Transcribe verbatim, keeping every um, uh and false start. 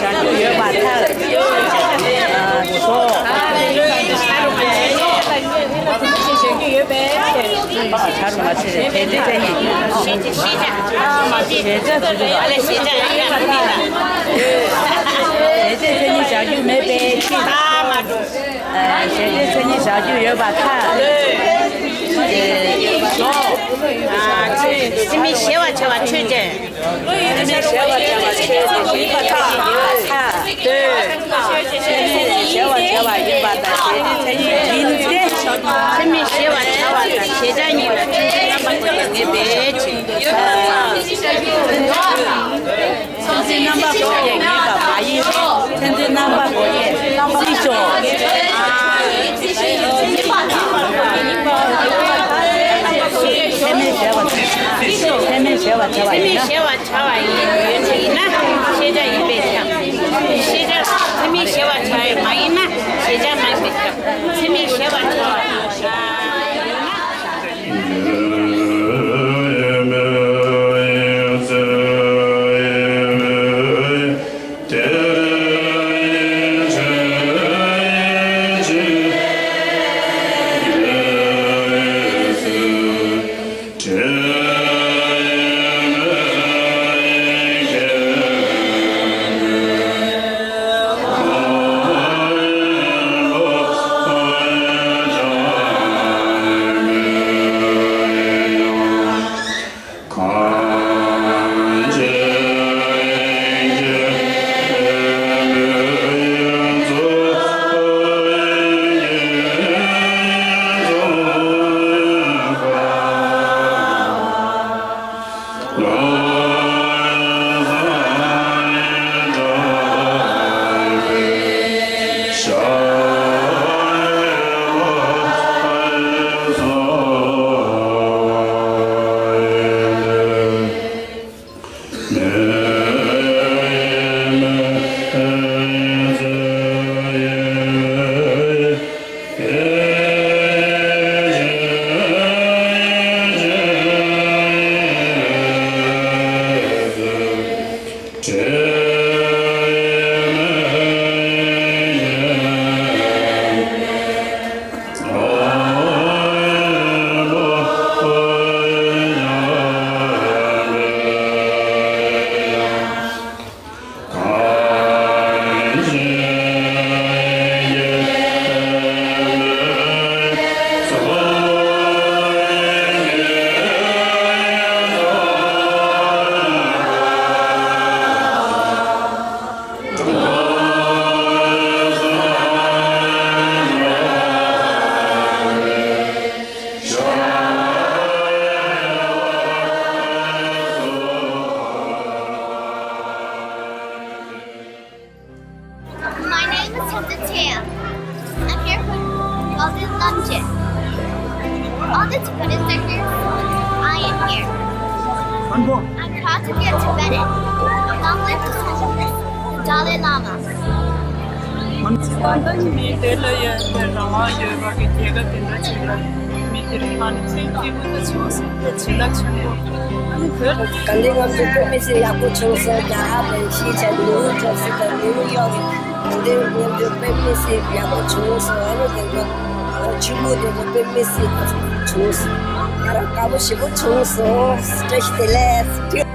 ཡོད་པ་ཐལ། ཨ། ཞོག་ཆ་རུ་མ་ཆེ་རེད། དེ་འདྲ་བྱས་ནས། ཞེ་དྲག་ཚུལ་དུ། ཞེ་དྲག་མཚན་ཉིད་བཞག་རྒྱུ་མེད་པའི་ཕྱིར། ཞེ་དྲག་མཚན་ཉིད་བཞག་རྒྱུ་ཡོད་པ་ཐལ། ཞོག་ཚད་མས་གཞལ་བར་བྱ་བ་ཆོས་ཅན། ཚད་མས་གཞལ་བར་བྱ་བ་ཆོས་ཅན་ཡིན་པར་ཐལ། ཚད་མས་གཞལ་བར་བྱ་བ་ཡིན་པ་དང་། ཞེ་དྲག་མཚན་ཉིད་ཡིན་ཏེ། ཚད་མས་གཞལ་བར་བྱ་བ་དང་ཞེ་དྲག་གཉིས་ལ་ཚད་མའི་རྣམ་པ་ཀུན་ལས་ངེས་པའི་ཕྱིར། ཚད་མའི་རྣམ་པ་ཀུན་ལས་ངེས་པ་མ་ཡིན། ཚད་མའི་རྣམ་པ་ཀུན་ལས་སྲིད་ཀྱང་། ཚད་མས་གཞལ་བར་བྱ་བ། ཚད་མས་གཞལ་བར་བྱ་བ་ཡིན་ན། བྱ་བ་ཡིན་ཡོད་ཅིག་ཡིན་ན་ཤེས་བྱ་ཡིན་པས་ཁྱབ། ཤེས་བྱ་ཚད་མས་གཞལ་བར་བྱ་བ་མ་ཡིན་ན་ཤེས་བྱ་མ་ཡིན་པས་ཁྱབ། ཚད་མས་གཞལ་བར་བྱ་བ་ཡིན་ན། My name is Hilda Teo. I'm here for Golden Lamjit. All the Tibetan thinkers, I am here. I'm proud to be a Tibetan. Long live the Sangha, the Dalai Lama. མི་དེ་ལ་ཡང་དེ་རང་དབང་ཡོད་པ་གི་རྒྱལ་ཁབ་དེ་འདྲ་ཅིག་ལ་མི་དེ་རིང་ང་ནི་ཚེ་སྐྱིད་པོ་དེ་བྱུང་སོང་། དེ་བྱིན་རླབས་ཆེན་པོ། ཨ་ནི་བོད་དགའ་ལྡན་ལྔ་མཆོད་དཔེ་མི་སྲིད་ཡག་པོ་བྱུང་སོང་། རྒྱ་གར་དང་ཤེས་བྱ་ནིའུ་ཇར་སི་དང་ནིའུ་ཡོག་གི་དགའ་ལྡན་ལྔ་མཆོད་དཔེ་མི་སྲིད་ཡག་པོ་བྱུང་སོང་། ཨ་ནི་དེ་ག་ཆུ་མོ་དེ་ག་དཔེ་མི་སྲིད་བྱུང་སོང་། ང་རང་དགའ་པོ་ཞེ་པོ་བྱུང་སོང་། བཀྲ་ཤིས་བདེ་ལེགས།